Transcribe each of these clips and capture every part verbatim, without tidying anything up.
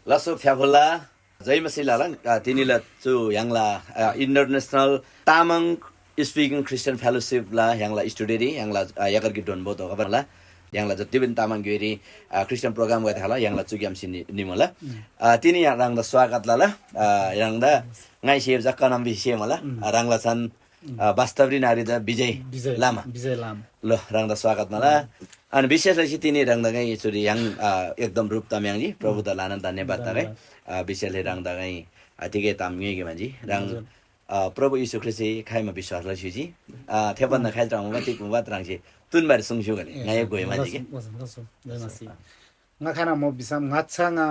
लसो फ्याफुल्ला, जय मसीह लाला। अ, तिनीला चु य्‍हाङला, अ, International Tamang Speaking Christian Fellowship ला य्‍हाङला स्टुडियोरी य्‍हाङला, अ, यगरगी डोन्‍बो दोगबरला य्‍हाङला जति पनि तामाङ ग्‍योइरी, अ, Christian program गथे हाला य्‍हाङला चुग्‍यामसे नि-, निमुला। अ, तिनी य्‍हाङ ह्राङदा स्वागत लला। अ, ह्राङदा ङाइ सेब जक्‍का नम्बी सेमला। अ, ह्राङला छन्, अ, वास्तवरी नारी द विजय विजय, लामा। विजय लामा। लो, ह्राङदा स्वागत मला। अनि विशेष लसी तिनी ह्राङदा ङाइ चुरी य्‍हाङ, अ, एकदम रूप तम्‍याङ्जी। प्रभुदा ल्‍हानान धन्यवाद तगै। धन्यवाद। अ, विशेष ले ह्राङदा ङाइ, अ, तिगै ताम ङ्‌योइगे भन्जी। ह्राङ, हजुर। अ, प्रभु येशू ख्रीष्‍टसे खाइमा विश्‍वास लस्‍युजी। अ, थेभन्‍दा खाइल ह्राङ मुबा, तिग मुबा ह्राङसे तुनबारी सुङस्‍युगले। ए, ङाइ गोइ माजी के? लसु, लसु, लसु, जय मसीह। ङा खाना म बिसम ङाच्छा ङा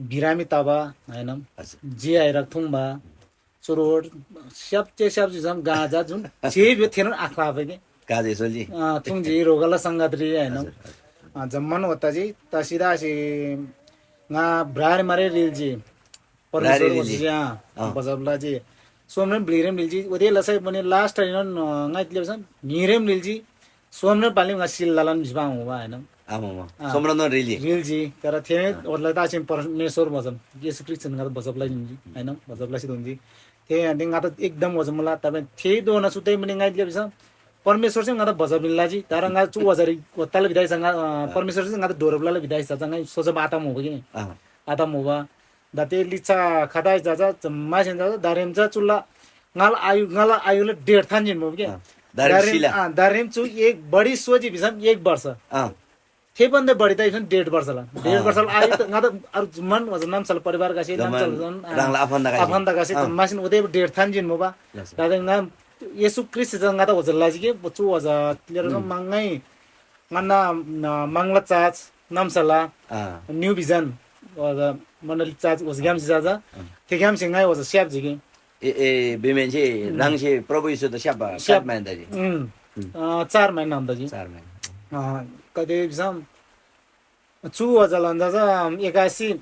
बिरामी तबा, हैनम? हजुर। जे आइरक थुङ्बा, चुरोट, स्याप्चे स्याप्चे जम गाँजा जुन जे बियो थेनोन आख्लाबा के। गाँजा सोल्जी। अ, थुङ्जी रोगला संगतरी, हैनम? हजुर, हजुर। अ, जम्मन होता जी, तसिदा आसी ङा ब्रार मारे रिल्जी। ब्रार परमेश्वर रिल्जी। ओसी, अँ, अँ। बजबला जी। सोमरेम ब्लिरेम रिल्जी, ओदे लसै पनि last हैनम, अ, ङाइ तिले बसन, न्हिरेम रिल्जी। सोमरेम पालिम ङा सिल लालन बिस्बा हुबा हैनम। आमामा। अँ। सोमरेम रिल्जी। रिल्जी, तर थे अँ। ओर्ला ता आसिम परमेश्वर बजम। येशू ख्रीष्‍ट ङा बजबला जिन्जी, हैनम? बजबला सित हुन्जी। थे अनि ङा त एकदम वजम मला, तबे थे दोना सुतै मने ङाइ दिले बिसा परमेश्‍वर चाहिँ ङा त बजब मिल्ला जी, तर ङा चु वजरी वत्ताला विधाइ सा ङा, अ, परमेश्‍वर चाहिँ ङा त डोरबला विधाइ सा ङाइ सोच बाता मुबा कि नि। अँ। आता मुबा। दा ते लिच्‍छा खदाइ जा जा, जम्‍मासेन जा जा, दारेम जा चुल्ला ङाला आयु, ङाला आयुला डेढ थान जिन्‍मुबा कि। अँ। दारेम सिला। अँ, दारेम चु एक बढी सोजी भिसम एक वर्ष। अँ। थे भन्दा बढी त इसन डेढ वर्षला। डेढ अँ। वर्षला आयु त ङा त अरू मन वजन नाम साल परिवार गासे, नाम जम्मा साल जन, अँ, राङला आफन्त गासे। आफन्त गासे, अँ। जम्मासिन उदे डेढ थान जिन्‍मुबा। लस। दादा ङा येशू ख्रीष्‍ट जन ङा त वजन लाजी के, बच्चु वजा तिलेर जन अँ। मंगै ङन्‍ना, अ, मंगला चाच, नाम साला, अँ। न्यू भिजन, वजा मण्डली चाच, वजग्याम सिजा जा, अँ। थे ग्याम सिंगाई वजा स्याप जिगे। ए, ए, बिमेन्‍से ह्राङसे प्रभु येशूदा स्‍याप्‍बा स्‍याप। सात महिना तजी। उम्। उम्। अ, चार महिना आम तजी। चार महिना। अ, कति भिसम, चु वजल अन्दाज एकासी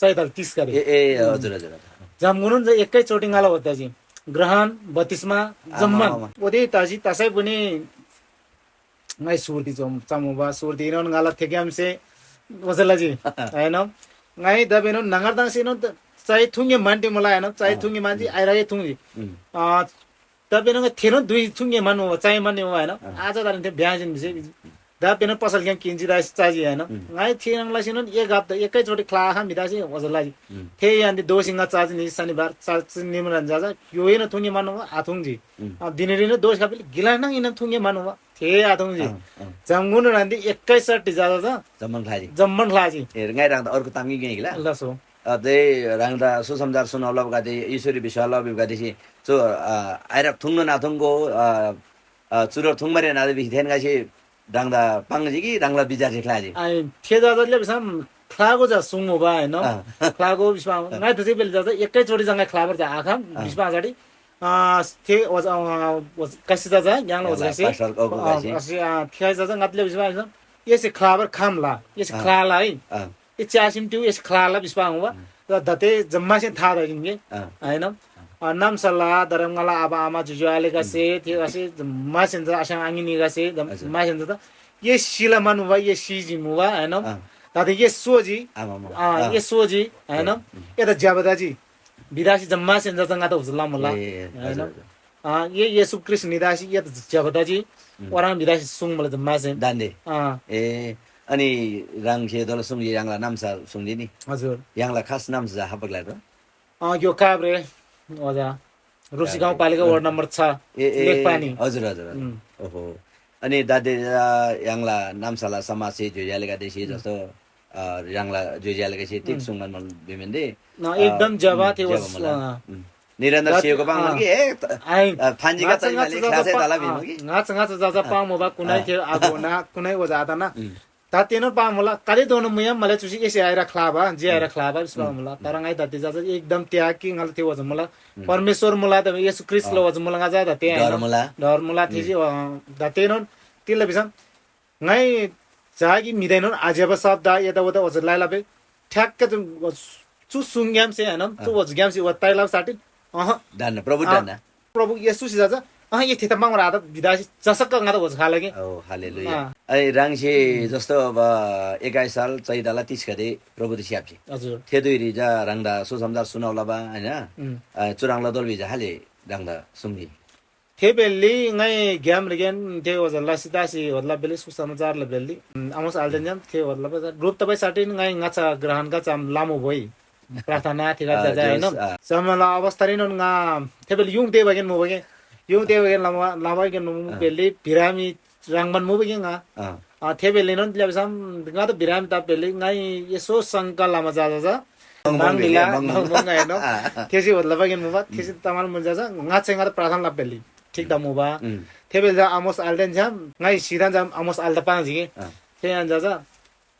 चैताल तीस गरी। ए, ए, उम्। हजुर, हजुर, हजुर। जम्‍गुनुन ज-, एकैचोटि ङाला होता जी। ग्रहण, बत्तिस्मा, आमा, जम्‍मन। आमा। ओदे तजी तसै पनि ङाइ सुर्ती चम-, चमुबा, सुर्ती इनोन ङाला थेग्यामसे ओजला जी। हैन? ङाइ दबेनोन नंगरदाङसे इनोन त-, चाइ थुङ्गे मान्टी मुला हैन? चाइ अँ। थुङ्गे मान्टी उम्। आइरागे थुङ्जी। उम्। अ, दबेनोन थेनोन दुई थुङ्गे मान हो, चाइ मान्ने हो हैन? अँ। आज दालिन थे ब्याजिन भिसे दबेनोन पसल ग्याङ किन्जी दाइस चाजी हैन? उम्। ङाइ थेनोन लासिनोन एक हप्ता एकैचोटि क्लाखा मिदासे ओजला जी। उम्। थे यान्दी दोसिङा चाजी नि शनिबार चाजी निमरन जाजा यो हैन थुङ्गे मान हो, आथुङ्जी। उम्। अ, दिने दिने दोष खापिल गिला नङ इनोन थुङ्गे मान हो। थे आथुङ्जी। अँ, अँ। जम्‍गुन ह्रान्‍दी एक्काइसट्ठी जजा चा जम्‍मान ख्‍लाजी। जम्‍मान ख्‍लाजी। ए, ङाइ ह्राङदा अर्को ताम गिक ङ्‌योइला। लसो। अ, दे ह्राङदा सुसमाचार सुनाउ लबगदे, ईश्‍वरी विश्‍वास लबगदेसे चु, अ, आइरक थुङ्नोन आथुङ्‍गो, अ, अ, चुरोट थुङ्बारी नादे भिसी थेन गासी ह्राङदा पाङ्जी कि ह्राङला विचारसे ख्‍लाजी? आइ, थे जजाले भिसम ख्‍लागो जा सुङ्मुबा हैन। अँ। ख्‍लागो भिसम अँ। ङाइ थुसी बेले जजा एक्काइचोटि जङाइ ख्‍लाबर जा आखम अँ। भिसम अगाडि अ, थे ओज-, अ, ओज-, कसी जजा, ग्याङ्ला ओज कसी। पास्टर कबु अ, कसी। कसी, अ, थे जजा ङातले बिस्मा बिस्मा, येसे ख्‍लाबर खाम ला, येसे अ। ख्‍ला ला है। अ। ये च्यासिम ट्यु, येसे ख्‍ला ला बिस्मा हुँबा। अ। र दते जम्मासेन था दा जिनगे। अ। हैन? अ, नाम सल्ला, धरम ङाला आबा आमा जुजु आले कसे, थे कसे जम्मासेन जा आशाङ आङिनी कसे, जम-, अच्छा। जम्मासेन जा त, ये सिला मान हुँबा, ये सिजिम हुँबा, हैन? अ। दते ये सोजी, आमा, आमा। अ, अ। ये सोजी, हैन? अ। ये त ज्याबा दाजी। विदासी जम्मासेन जा त ङात हुजुला मुला। ए, हैन? हजुर, हजुर। अ, ये येशू ख्रीष्‍ट निदासी ये त ज्‍यबा तजी, उम्। ओह्रङ् भिदासी सुङ्बा जम्‍मासेन। दान्‍दे। अँ। ए, अनि ह्राङसे दोला सुङ्जी, य्‍हाङला नाम्‍सा सुङ्जी नि। हजुर। य्‍हाङला खास नाम्‍सा चा हापक लाइदो? अँ, यो काभ्रे, ओजा। रुसी काभ्रे। गाउँपालिका वार्ड नम्बर छ, ए, ए, लेकपानी। हजुर, हजुर, हजुर। उम्। ओहो। अनि दान्‍दे, अ, य्‍हाङला नाम्‍साला समाजसे ज्‍योज्‍यालेगदेसे जस्तो, अ, य्‍हाङला ज्‍योज्‍यालेगदेसे तिग उम्। सुङ्बान भिमेन्‍दे, न, अ, एकदम ज्‍यबा उम्, थियो, ज्‍यबा मुला। अ, उम्। निरन्तर दात-, सिएको पाङ्‌मल अँ। कि, ए, त-, आइ, अ, फान्‍जीका ङाच्‍छा, तैमाले ङाच्‍छा ख्‍लासै जजा तला पा-, भिमल कि? अँ, ङाच्‍छा, ङाच्‍छा जजा अँ। पाङ्‌मुबा कुनै अँ। थियो आगो ना, कुनै ओजा आता ना। उम्। तात तेनो पाङ्‌मुला, कति दोनो मुया, मलाई चुसी एसे आएर ख्‍लाबा, जे आएर उम्। ख्‍लाबा, बिस्‍बा उम्। मुला। उम्। तर ङाइ तात जजा एकदम त्याग कि ङाला त्यो ओजा मुला। उम्। परमेश्वर मुला, त येशू ख्रीष्‍ट ल अँ। ओजा मुला, ङाजा तात डर मुला। डर मुला, उम्। थिजी, अ, तात तेनो, तिला भिसम, ङाइ जागी म्‍हिदाएनोन आज्‍यबा शब्द यताउता ओजा लाइला बे ठ्याक्क चु, चु सुङग्‍यामसे हैन, चु अँ। ओजग्‍यामसे वा ताइला साटिन। अह। ढन्‍ना, प्रभु अँ, ढन्‍ना। प्रभु येशूसे जा, जा, अह ये थेता माङ्रा आत भिदासी जसक्क ङादा ओज खालगे। ओ हालेलुया। अँ। अनि ह्राङसे जस्तो अब एक्काइस साल चैताला तिस गते प्रभुदी स्याप्जी। हजुर। थे धुइरी जा ह्राङदा सुसमाचार सुनाउ लबा, हैन? उम्। अ, चुह्रङ् लतोल भिजा खाले ह्राङदा सुङ्जी। थे बेल्ली ङाइ ग्याम रिगेन थे ओजा लसी दासी ओदला बेल्ली सुसमाचारला बेल्ली, उम्, आमोस आल्देन जाम थे ओदला बेल्ली रूप तबै साटिन ङाइ ङाचा ग्रहण का चाम लामो भोइ। प्रार्थना थिका आ, जा जा जस, हैन। आ। जमला अवस्थारीनोन ङा थे बेल्ली युङ दे बगेन मो बगे। युङ दे बगेन लामा लामा बगेन मो आ। बेल्ली बिरामी राङबन मो बगे ङा। आ। आ, थे बेल्ली नोन तिला बिसम ङा त बिरामी ता बेल्ली ङाइ यसो शंका लामा जा जा जा। बङ बङ बाङ बेल्ली, मिला, बङ बङ। बङ बङ हैन। आ। थेसी ओदला बगेन मो बा, थेसी तमाल मुल जा जा, ङा चाहिँ ङा त प्रार्थना ला बेल्ली। ठीक दा मो बा। उम्। थे बेल्ली जा आमोस आल्देन जाम, ङाइ सिधन जाम आमोस आल्दा पाङ जिगे। आ। थे अन जा जा,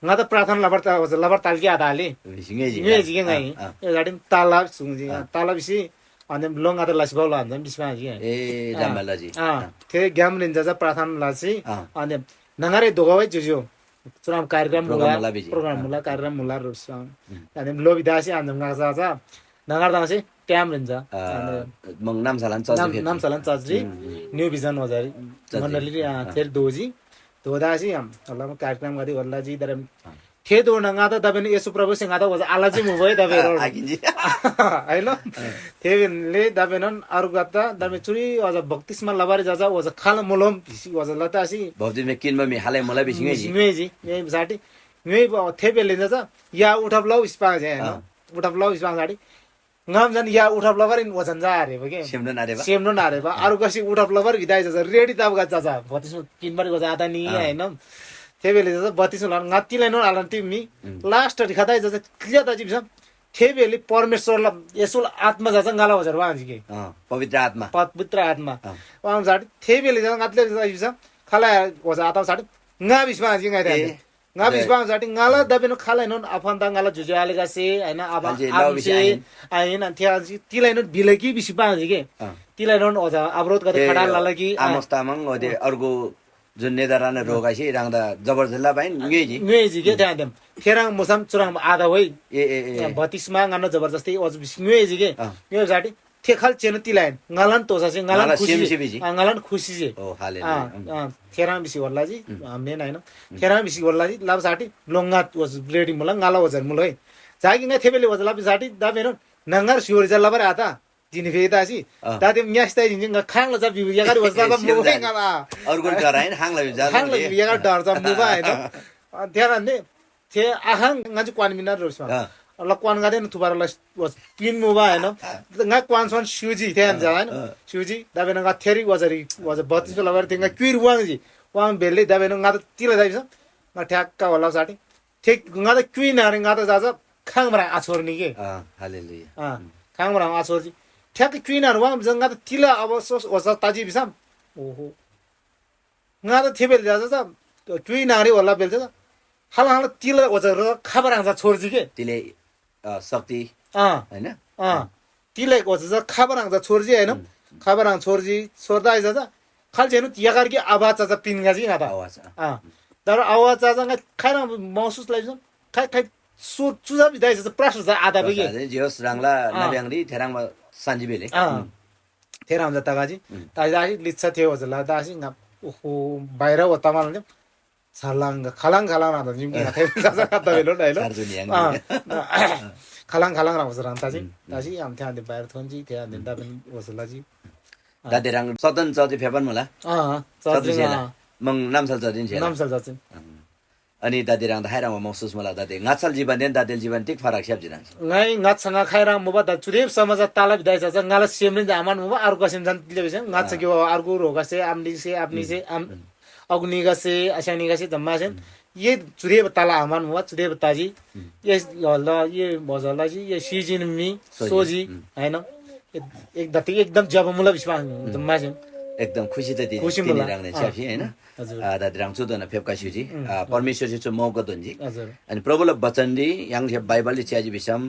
ङा त प्रार्थना लबर ता, लबर ताल कि आत आली। भिसी ङ्‌योइजी। ङ्‌योइजी कि ङाइ। अँ, अँ। ए, गाडीम ताला सुङ्जी, अँ। ताला भिसी, अनि लोङ आत लसी बाउला अन्जम बिस्मा जी। ए, अँ। जाम्बा लजी। अँ, अँ। थे ग्याम रिन जा प्रार्थना लसी, अँ। अनि नङारे दोगवाई जुजु। चुनाव कार्यक्रम प्रोग्राम मुला, मुला भिजी। प्रोग्राम अँ। मुला, कार्यक्रम मुला रुसम। उम्। अनि लोबी दासी अन्जम ङा जा जा। नङार दासी ट्याम रिन जा। अँ, अनि मङ नामसालान चजी नाम, फेर। नामसालान चजी। उम्, उम्। न्यू भिजन वजारी। चजी। मण्डली, अँ, अँ। थेर दोजी। दोदासी हम, मतलब कार्यक्रम गरी वल्लाजी दरम। हाँ। थे दोना ङादा दबेन येशू प्रभु से ङादा वजा आलाजी मुबो है दबे रोड। आकिजी। हैन? थे बेनले दबेनन अरु गत्ता दबे चुरी वजा बत्तीसमा लबारी जाजा वजा खाल मुलोम भिसी वजा लतासी। बत्तीसमा किन्बा मी हालै मुला भिसी ङ्‌योइजी। ङ्‌योइजी। ङ्‌योइ साटी। ङ्‌योइ ब-, थे बेले जाजा या उठब लौ स्पा जे, हैन? हाँ। उठब लौ स्पा साटी। ङाम झन् या उठब लबारीन वजन जा आरेबा के। सेमनोन आरेबा? सेमनोन आरेबा। अँ। अरू कसी उठब लबार भिदा आइज रेडी तब गा जा जा। बत्तीस किनबार गजा आदा नि, अँ। हैन? थे बेले जा बत्तीस ला ङा तिलाइनोन आलन टिम मी। उम्। लास्ट रि खदा आइज क्लियर दा जिबिसम। थे बेले परमेश्वरला येशूला आत्मा जा जा ङाला वजर वांजी के। अँ, पवित्र आत्मा। पवित्र आत्मा। अँ। वांग जाट थे बेले जा ङातले जा जिबिसम। खला वजा आता साट ङा बिस्मा जी ङाइ ए। ङा जय। बिस्वाङ जाति ङाला दबिन खालैनोन आफन्त ङाला जुजु आलेगासे, हैन, अब खालसे लौ बिसी आमसे, आहिन। आहिन, अनि थ्याजी तिलैनोन बिलकी बिसी पाङजी के। अँ। तिलैनोन ओजा अवरोध गते ए, खडा ललकी, अँ। आमोस तामाङ ओदे अर्को जुन नेता राणा रोगासी राङदा जबरजल्ला बाइन ङ्‌योइजी। ङ्‌योइजी के, उम्। त्यहाँ देम। थेराङ मुसम चुराङ आधा वइ। ए, ए, ए। बत्तीसमा ङान जबरजस्ती ओज बिस ङ्‌योइजी के। अँ। ङ्‌योइ जाति थे खाल चेन तिलाइन, ङालान तोसासे, ङालान ङाला खुसी, सेमसे भिजी। अँ, ङालान खुसी जे। ओ, हालेलुया। अँ, उम्। अँ, थेराङ बिसी वल्लाजी, उम्। अँ, मेन आइन। उम्। थेराङ बिसी वल्लाजी, लाब साटी लोङ्गा वज रेडी मुला, ङाला वजर मुला है। जाकी ङाइ थेबेले वज लाब साटी, दाबेनो नंगर स्योरी जा लबर आता, जिनी फेदासी, अँ। दाते म्यास ताइ जिन्जिन ङा खाङ लजा बिउ यागारी वज लाब सेम मुबा जारी। ङाला। अर्गुन डर आइन, हाङ लबी जा हाङ लबी यागार डर जा मुबा आइन। अँ, थेराङ ने, थे आहाङ ङाजु क्वान मिना रोसमा। अँ। ल क्वान गादेन थुबार ल वस पिन मुबा हैन। अँ। ङा क्वान सन स्युजी थे अँ, जा हैन। अँ। स्युजी दाबेन ङा थेरी वजरी वज बत्तीस लबर थे ङा क्युर वाङजी। वाङ बेल्ले दाबेन ङा त तिला दाबिस। ङा ठ्याक्क वला साटी। थे ङा त क्युइ नारे ङा त जाजा खाङ बरा आछोर्नी के। अँ, हालेलुया। अँ, उम्। खाङ बरा आछोर्जी। ठ्याक्क क्युइ नारे वाङ बिस ङा त तिला अब सोस वस ताजी बिसम। ओहो। ङा त थे बेल जा जा क्युइ नारी होला बेल जा। हाला हाला तिल ओजा र खबर आङजा छोर्जी के। तिले, अ, शक्ति, अँ। हैन? अँ। तिले ओजा जा खबर आङजा छोर्जी हैन? उम्। खबर आङ छोर्जी, छोर्दा आइजा जा। खाल जेनु यागर कि आवाज जा पिन गाजी ङा त। आवाज, अँ। अँ। तर आवाज जा जा ङा खाइरा महसुस लाइज। खाइ, खाइ, सु, चुजा बिदा आइजा जा प्रश्न जा आदा बगे। प्रश्न जे होस् राङला अँ। नब्याङरी थेराङमा सान्जी बेले। अँ। उम्। थेह्रङ्बा तगाजी। उम्। ताजी लिच्‍छा थे ओजला दासी ङा ओहो बाहिर ओता मालने छलाङ खलाङ खलाङ रांदा जिम किना थे जाजा कत्ता बेलो डायलो। सार्जु नियाङ अँ। खलाङ खलाङ रांदा रांदा ताजी। उम्, उम्। ताजी आम थे आन्दे बाहिर थोन्जी थे आन्दे उम्। दाबेन ओजलाजी। अँ। दादे राङ सदन चजी फेपन मुला। अँ, सदन चजी झेला। अँ। मङ नामसाल चदिन झेला। नामसाल चदिन। अँ। अनि दादी राङदा खाइराङ महसुस मला दादी ङाछाल जीवनदेन दादेल जीवन तिग फरक स्याप्जी राङसे। ङाइ ङाछा ङा खाइराङ मुबा दा चुदेब समाज ताला बिदाइ जा ङाला सेमरिन जा आमान मुबा अर्को सेम जान तिले बेसे ङाछा अँ। ग्यो अर्को रोगासे आमनिसे आपनिसे उम्, आम उम्। अग्निगासे अशानिगासे जम्मासे उम्। ये चुदेब ताला आमान मुबा चुदेब ताजी उम्। ये ल ये बजला जी ये सिजिन मी सोजी। सोजी उम्। हैन। एक, एक दत्ती एकदम जब मुला बिस्मा उम्। जम्मासे। एकदम खुसी त तिनी खुसी तिनी मुला। राङने अँ। स्याप्सी हैन। हजुर। आ, दादी राङ चुदोना फेप्का स्युजी। उम्, आ, हजुर। परमेश्‍वरसे चु मौका दोन्‍जी। हजुर। अनि प्रभुला बचनरी य्‍हाङसे बाइबलरी च्‍याजी भिसम,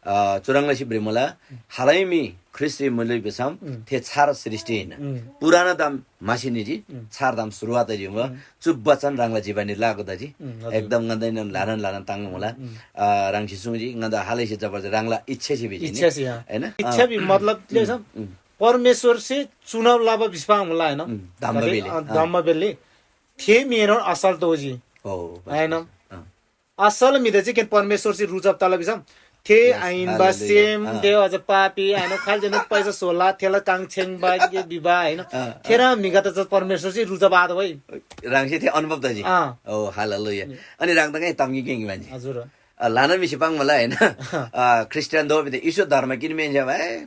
आ, चुह्रङ् लसी भ्रिमुला, उम्। खालै मी ख्रीष्‍टरी मुली भिसम, उम्। थे छार सृष्टि हिन। उम्। पुरानो ताम म्‍हासी निजी, उम्। छार ताम सुरुवात तजी मुला। उम्। चु बचन ह्राङला जीवनरी लागु तजी। उम्, हजुर। एकदम ङन्‍दैनोन ल्‍हानान ल्‍हानान ताङ्‍गु मुला। उम्। आ, ह्राङसे सुङ्जी, ङन्‍दा हालैसे जबरजस्त ह्राङला इच्छासे भिजी नि। इच्छासे, अँ। हैन? इच्छा अँ। भी मतलब, उम्, लेसम, उम्। परमेश्‍वरसे चुनाव लबा भिस्‍बा मुला, होइन? उम्, धम्म कति, बेले, अ, अँ। धम्म बेले। थे म्‍हिएनोन असल तोजी। हो, बस, होइन? बस, अँ। असल म्‍हिदा चाहिँ केन परमेश्‍वरसे रुचब तला भिसम, थे Yes, आइन बा hallelujah। सेम, अँ। थे अझ पापी, होइन? खालि जन पैसा सोला, थेला काङ छेङ बा, के विवाह, होइन? अँ, अँ। थेरा म्‍हिगदे चाहिँ परमेश्‍वरसे रुचब आद वइ। ह्राङसे थे अनुभव तजी। अँ। ओ, हालेलुया। अनि ह्राङ त कहीँ तम्की केङ्की मान्छे। हजुर। अ, ल्‍हानान म्‍हिसे पाङ्‌मुला, होइन? अ, ख्रीष्‍टियान दोःबा म्‍हिदा येशू धर्म किन्‍बा हिन्‍से भाइ,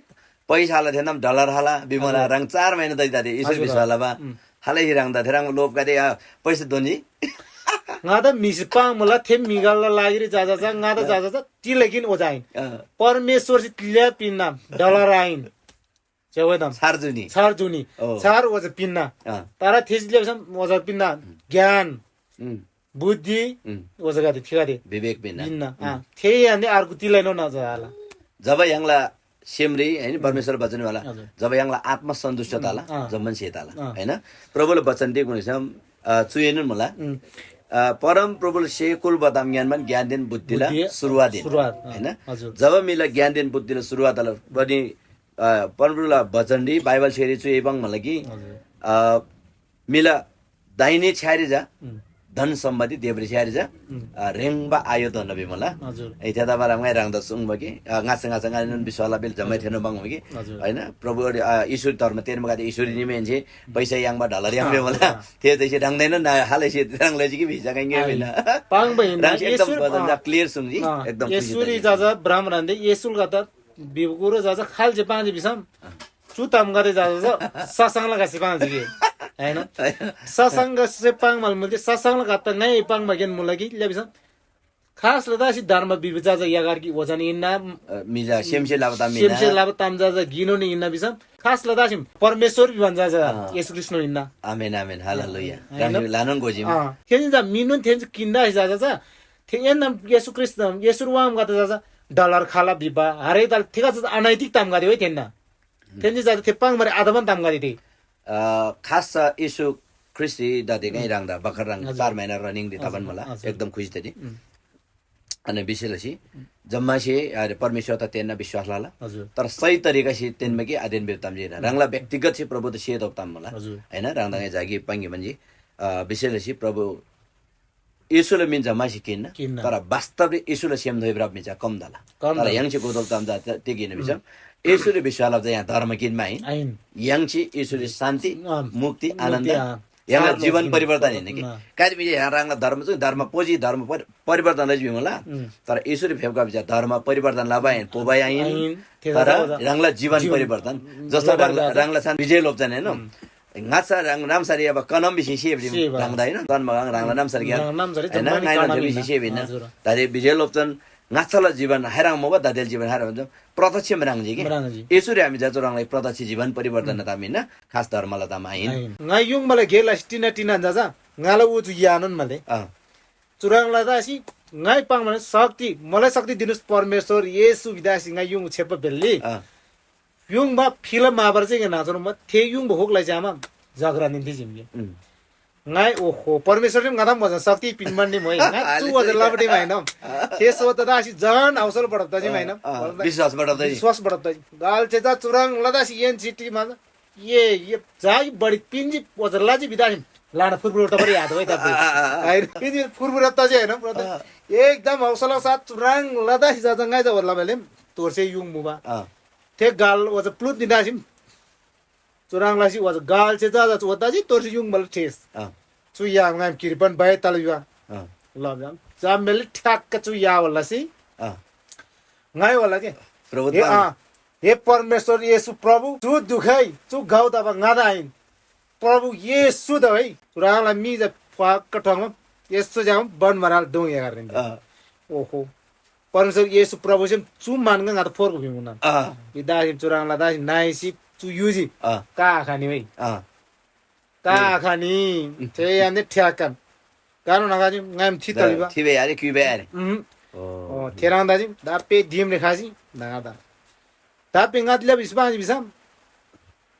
पैसा हाला थेनम डलर हाला, बिमला हजुर। ह्राङ चार महिना तै तादे येशू हजुर। विश्वास लबा। उम्। हाला हि ह्राङ दा थेह्रङ्बा लोभ गाते, आ, पैसा दोन्‍जी। ङादा म्‍हिसे पाङ्‌मुला, थे म्‍हिगदला लागिरी जा, जा, जा, ङादा जा, जा, जा, तिलकिन ओजा आइन। अँ। परमेश्‍वरसे तिल्या पिन्‍ना, डलर आइन। च्‍यागोदम। छार जुनी। छार जुनी। ओ। छार ओजा पिन्‍ना। अँ। तर थेसे तिल्या भिसम ओजा पिन्‍ना, ज्ञान। उम्। बुद्धि, उम्। ओजगादे, थिगादे। विवेक पिन्‍ना। पिन्‍ना, उम्। अँ। थे यान्‍दे अर्को तिलाइनो नजर आला। जब य्‍हाङला सेमरी, होइन, उम्। परमेश्‍वर वचन वाला, हजुर। जब य्‍हाङला आत्मा सन्तुष्ट उम्, तला, अँ। जम्‍मान से तला, अँ। होइन? प्रभुला वचन दे गुणसम, अ, चुएनन मुला। उम्। अ, परम प्रभुला से कुल बदाम ज्ञान मन ज्ञानदेन बुद्धिला बुद्धि सुरुवात हिन। सुरुवात, अँ, होइन? हजुर। जब म्‍हिला ज्ञानदेन बुद्धिला सुरुवात तला, बनी, अ, परम प्रभुला वचनरी, बाइबल सेरी चुए बङ मला कि, हजुर। अ, म्‍हिला दाहिने छ्‌यारी जा, उम्। धन सम्‍पत्ति देब्रे छ्‌यारी जा, उम्। अ, ह्रेङ्बा आयो धन भिमुला। हजुर। ए, थेतबार ङाइ ह्राङदा सुङ्बा कि, अ, ङाच्‍छा ङाच्‍छा ङाइ नन विश्‍वासला बिल जम्‍मै हजुर। थेनो बङ्बा कि, हजुर। होइन? प्रभु, अ, ईश्वरी धर्म तेर्मागदे ईश्वरी निमेन्‍से पैसा याङ्बा ढलर याङ्बा अँ, होला। अँ। थे जैसे ढङ्दैन न हालैसे ढङ्लै कि भिसा ङाइ ङाइ आइ। भिना। पाङ्बा हिन्दा ह्राङ एकदम येशूर, भजन अँ। जा clear सुङ्जी, अँ, एकदम खुसी येशूरी तरिका। जा जा ब्राह्मण हन्‍दे येशूल गता बिबकुरो जा जा खाल्‍से पाङ्जी भिसम। अँ। चु तामगदे जा जा ससङला गसी पाङ्जी कि, हैन? ससङसे पाङ्मल मुल्‍ती ससङला गत्ता ङाइ पाङ्बा गेन मुला कि, ल्या भिसम? खास लदा सि धर्म बिबजा जा यागार कि ओजन इन्ना, अ, मिजा सेमसे लाबा ताम इन्ना। सेमसे लाबा ताम जा जा गिनोन इन्ना भिसम? खास लदा सि परमेश्वर भिबन जा जा अँ। येशू ख्रीष्‍टनो इन्ना। आमेन, आमेन। हालेलुया। हैन? राम्‍सी लानोन गोजिम। अँ। थेन जा मिनुन थेन किन्दा जा जा जा। थे एन्‍दम येशू ख्रीष्‍ट, येशूर वाम गता जा जा डलर खाला भिबा, हरेक दल थेका जा जा अनैतिक ताम गदे होइ थेन्‍ना। थेन्‍जी जाति थे पाङ्‌बारी आदमन ताम गाते थे। अ, खास छ येशू ख्रीष्‍टरी दाते गै ह्राङदा भर्खर ह्राङ हजुर। चार महिना running दि हजुर, तबान मला, हजुर। एकदम खुसी तजी। उम्। अनि विशेष लसी उम्। जम्मासे, अरे, परमेश्‍वर त तेन्‍ना विश्‍वास लला। हजुर। तर सही तरिकासे तेन्‍बा कि आदेन बेर ताम जे ना। उम्। ह्राङला व्यक्तिगत से प्रभु त सेदोब ताम मला। हजुर। हैन? ह्राङदा गै जागी पाङ्गे मन्‍जी। अ, विशेष लसी प्रभु येशूला मिन जम्‍मासे किन्‍ना, किन्‍ना। तर वास्तवरी येशूला सेम धोइब्राप म्‍हि चा कम तला। कम तर तला। य्‍हाङसे गोदोल ताम चा ते गिन भिसम, येशूरी विश्‍वास लब्‍जा यहाँ धर्म किन्‍मा आहिन। आहिन। य्‍हाङसे येशूरी शान्ति, अँ, मुक्ति, मुक्ति, आनन्द, अँ, य्‍हाङला साथ जीवन मुक्ति, परिवर्तन हिन्‍ना कि। अँ। कादे भिजे यहाँ ह्राङला धर्म चाहिँ धर्म पोजी धर्म परि-, परिवर्तन लजी भिमुला। उम्। तर येशूरी फेप्‍का भिजा धर्म परिवर्तन लबा आहिन, पोबा आहिन। आहिन। तर ह्राङला जीवन जीवन परिवर्तन। जस्तो ह्राङला, ह्राङला छान विजय लोप्चन हेर्नु। उम्। ङाच्‍छा ह्राङ नामसारी अब कनम भिसी सेब सेब, अँ। ह्राङदा होइन? तन मगाङ ह्राङला नामसारी ग्यान। ह्राङ नामसारी होइन? जम्मा नि नाइन कनम हन्ड्रेड भिसी हिन्‍ना। सेब हिन्‍ना। हजुर। दारे विजय लोप्चन ङाच्‍छाला जीवन हाइराङ मोबा दादेल जीवन हाइराङ हुन्छ। प्रत्यक्ष म्राङ्जी कि? म्राङ्जी। येशूरी हामी जाचो ह्राङलाई प्रत्यक्ष जीवन परिवर्तन ताम हिन्‍ना, खास धर्मला ताम आहिन। आहिन। ङाइ युङ मला गेला टिना टिना जा जा, ङाला उ जु यानोन मले। अँ। चुराङ लदासी ङाइ पाङ भने शक्ति, मलाई शक्ति दिनुस परमेश्वर येशू भिदासी ङाइ युङ छेप्पा बेल्ली। अँ। युङ मा फिल माबर चाहिँ नाचोन म थे युङ भोक लाई जामा जगरा निन्ति जिम्गे। उम्। ङाइ ओहो, परमेश्‍वरसे ङादाम भजन शक्ति पिन्‍बान नि मोइ। ङाइ चु भजन लबटी माइनम। थे सोत दासी जन हौसल बढब दाजी माइनम। अँ, अँ, विश्वास बढब दाजी। विश्वास बढब दाजी। गाल चेचा चुराङ लदासी एन सिटी मा ये, ये जाई बढी पिन्जी भजन लाजी बिदासी लाना फुरफुर तबर याद होइ तब। अँ, अँ, अँ, अँ। आइ पिन्जी फुरफुर तजी हैन, ब्रदर। अँ। एकदम हौसला साथ चुराङ लदासी जा जा ङाइ जा वरला बेलेम तोरसे युङ मुबा। अँ। थे गाल वज प्लुत निदासिम। चुराङ लसी वज गाल से जा जा चु वताजी तोरसी युङ बल ठेस। अँ। चु या ङाम किरिपन बाय तल युवा। अँ। ल ब्याम। जा मेले ठ्याक्क चु या वल्ला सी। अँ। ङाइ वल्ला के। प्रभु हे तान। अँ। हे परमेश्वर येशू प्रभु, चु दुखै, चु गाउ दबा ङादा आइन। प्रभु येशू द है। चुराङला मी जा फ्वाक्क ठङमा येशू जाम बन मराल दुङ या गरिन। अँ। ओहो। परमेश्वर येशू प्रभुसे चु मानगा ङादा फोर्गु भिमुना। अँ। इदासी चुराङला दासी नाइसी चु युजी। अँ। का आखानी वै। अँ। का आखानी। थे याने ठ्याक्कन। गानो नगाजी ङाइम थी तलिबा। थिबे यारे क्युबे यारे। उहुँ। ओ। ओ, थेराङ दाजी, दा पे दिम रेखाजी, नगा दा। दा पे ङात लेब इस्पाजी बिसम।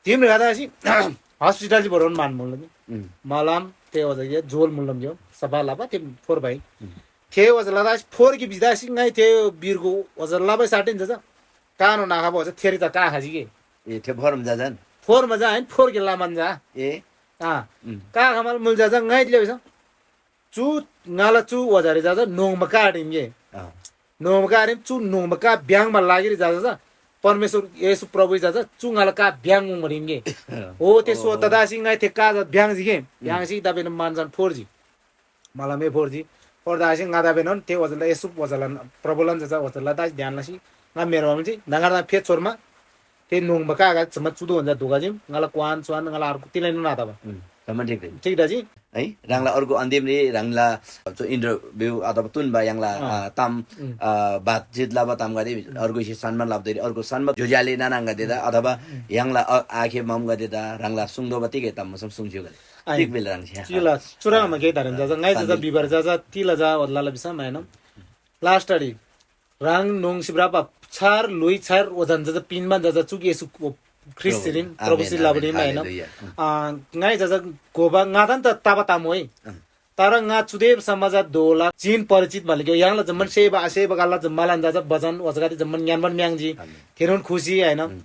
दिम रेखा दाजी, हस्पिटल जी बरोन मान मोल। उम्। मलम, ते वजा ये, जोल मुलम जो, सफा लाबा, ते फोर भाई। उम्। थे वजा लदासी, फोर की बिदासी, ङाइ थे बिरगो वजा लाबा साटिन जजा। कानो नाखा वजा, थेरी ता का खाजी के। ए, थे फोरम जाजान? फोर मजा आइन, फोर के लामान जा। ए। आ। उम्। का खमल मुल जाजा ङाइट लेबसम। चु ङाला चु वजारी जाजा नोंगमा का डिमगे। अँ। नोंगमा का डिम चु नोंगमा का ब्याङमा लागिरी जाजा जा। परमेश्वर येशू प्रभु जाजा चु ङाला का ब्याङ मुङमा डिमगे। हो, ते सो ओहो। तदासी ङाइ थे का जा ब्याङ जिगे। ब्याङ सी दाबेन मानजन फोर जी। मला मे फोर जी। फोर दासी ङा दाबेनन ते वजला येशू वजला प्रभुलन जाजा वजला दासी ध्यान लसी ङा मेरो मामजी नगर दा फे छोरमा। ते नोंगमा का गा चमा चुदो वंजा दुगा जिम ङाला क्वान स्वान ङाला अर्को तिलै नु नाता बा। उम्, जम्मा ठिक रे। ठीक दाजी? है, ह्राङला अर्को अन्तिमरी ह्राङला चु इन्टरभ्यू अथवा तुन बा य्‍हाङला, अँ। अ, ताम, उम्। अ, बातचित लबा ताम गरी अर्को इसे सन्मान लब्दै अर्को सन्मान जोज्याले नानाङ गदेदा अथवा उम्। य्‍हाङला, अ, आखे मम गदेदा ह्राङला सुङदोबा तिगै ताम मसम सुङस्‍यु गरे। आइन। तिग बिल ह्राङसे। चिला चुरामा गे धरम जाजा ङाइ जाजा तान्दिल। बिबर जाजा तिला जा वदला बिसम आइनम। लास्ट अडी ह्राङ नोङ सिब्रापा छार लोइ छार ओजन जजा पिन्‍बान जजा चुक येशू ख्रीष्‍ट सिरिम प्रभु आमेन, प्रभु सिल आमेन, लाबडीम आएन। हालेलुया। अँ, ङाइ जजा गोबा ङादान त ताबा ताम होइ। अँ। तर ङा चुदेब समाजा दोला चिन परिचित मालिक य्‍हाङला जम्‍मान सेवा सेवा गाला जम्‍मालान जजा बजन ओजगाती जम्‍मान ङ्यान्‍बान म्‍याङ्जी। आमेन। थेनोन खुसी आएन। अँ।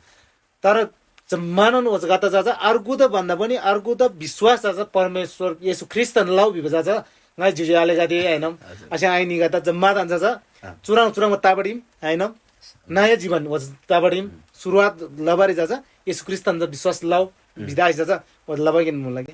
तर जम्‍मानोन ओजगाता जजा अर्गुदा भन्दा पनि अर्गुदा विश्वास जजा परमेश्वर येशू ख्रीष्‍टन लौ भिबा जजा ङाइ ज्‍योज्‍यो आलेगदे आएनम। हजुर। असे आइनीगदा जम्‍मादान जजा अँ। चुराङ चुराङ ताबडीम आएनम। नयाँ जीवन ओज ताबडीम सुरुवात लबारी जजा येशू ख्रीष्‍टन जजा विश्वास लौ विदा जजा ओज लबागिन मुला कि।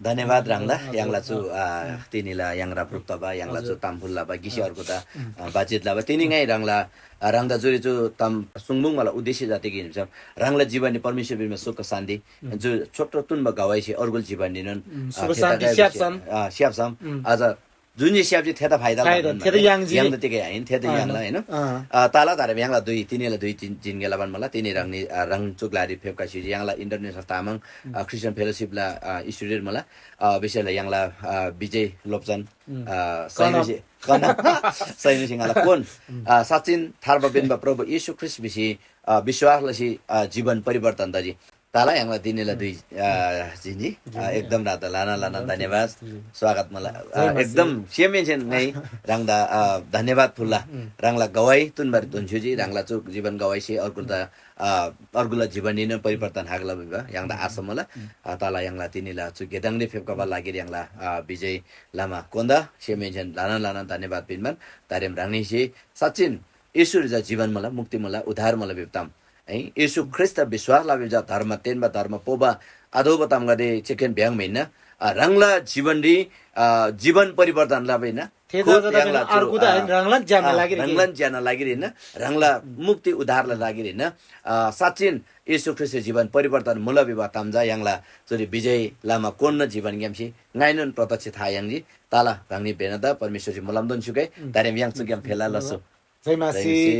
धन्यवाद ह्राङदा हजुर, य्‍हाङला चु, अँ। आ, तिनीला य्‍हाङ राप्रुप तबा य्‍हाङला चु हजुर। तामफुल लबा गिसी अर्को त, अँ। अ, बातचित लबा तिनी ङाइ ह्राङला, अ, ह्राङदा जुरी चु ताम सुङबुङ मला उद्देश्य जाति कि हिन्सम ह्राङला जीवननी परमेश्वर बिमा सुख शान्ति जु छोटो तुन बा गवाइसे अर्गुल जीवननीनन, अँ, अ, सुख शान्ति स्याप्सम। अ, स्याप्सम। अँ। अझ जुन जे स्याप्जी थेता फाइदा फाइदा, थेता याङ्जी। याङ्दा तिकै आइन, थेता आइन। याङ्ला, हैन? अँ। अ, ताला धारे य्‍हाङला दुई, तिनीला दुई, तिन, जिन गेला बन मला, तिनी ह्राङनी, अ, ह्राङ चुक लारी फेप्का सिजी, य्‍हाङला इन्टरनेसनल तामाङ, अ, क्रिस्चियन फेलोसिपला, अ, स्टुडेन्ट मला, अ, विषयला य्‍हाङला, अ, विजय लोप्चन, अ, सैनिसी, कन। सैनिसी ङाला कोन, अ, साँच्चिन थार्बा पिन्‍बा प्रभु येशू ख्रीष्‍ट भिसी, अ, विश्‍वास लसी, अ, जीवन परिवर्तन तजी। ताला य्‍हाङला दिनेला दुई, अ, जिन्‍जी, अ, एकदम राता लाना लाना धन्यवाद। स्वागत मला, अ, एकदम सेमहेन्‍सेन ङाइ ह्राङदा, अ, धन्यवाद फुल्‍ला। ह्राङला गवाही तुनबारी धुन्‍स्‍युजी, ह्राङला चु जीवन गवाहीसे अर्गुलदा, अ, अर्गुला जीवननीनोन परिवर्तन हागला भिबा य्‍हाङदा आशा मुला। अ, ताला य्‍हाङला तिनीला चु गेदाङरी फेप्‍खबा लागिरी य्‍हाङला, अ, विजय लामा कोन्‍दा सेमहेन्‍सेन ल्‍हानान ल्‍हानान धन्यवाद पिन्‍बान। तारेम ह्राङनीसे साँच्‍चिन येशूरी चा जीवन मुला, मुक्ति मुला, उद्धार मुला भिबा ताम। है, येशू ख्रीष्‍टदा विश्‍वास लबा चा धर्म तेन्‍बा, धर्म पोबा, आतोःबा तामगदे चेकेन भ्‍याङ्‍बा हिन्‍ना। अ, ह्राङला जीवनरी, अ, जीवन परिवर्तन लबा हिन्‍ना। थे खुद जग्गादा य्‍हाङला चु, अर्गुदा अ, आहिन, ह्राङलान ज्‍यानना अ, लागिरी ह्राङलान ज्‍यानना लागिरी हिन्‍ना, ह्राङला मुक्ति उद्धारला लागिरी हिन्‍ना। अ, साँच्‍चिन येशू ख्रीष्‍टसे जीवन परिवर्तन मुला भिबा ताम चा य्‍हाङला चुरी विजय लामा कोन्‍ना जीवनग्‍यामसे ङाइनोन प्रत्यक्ष था याङ्जी। ताला ह्राङनी भेनदा परमेश्‍वरसे मुलामदोन स्‍युगै, तारेम य्‍हाङ चुग्‍याम फेला लसु। जय मसीह।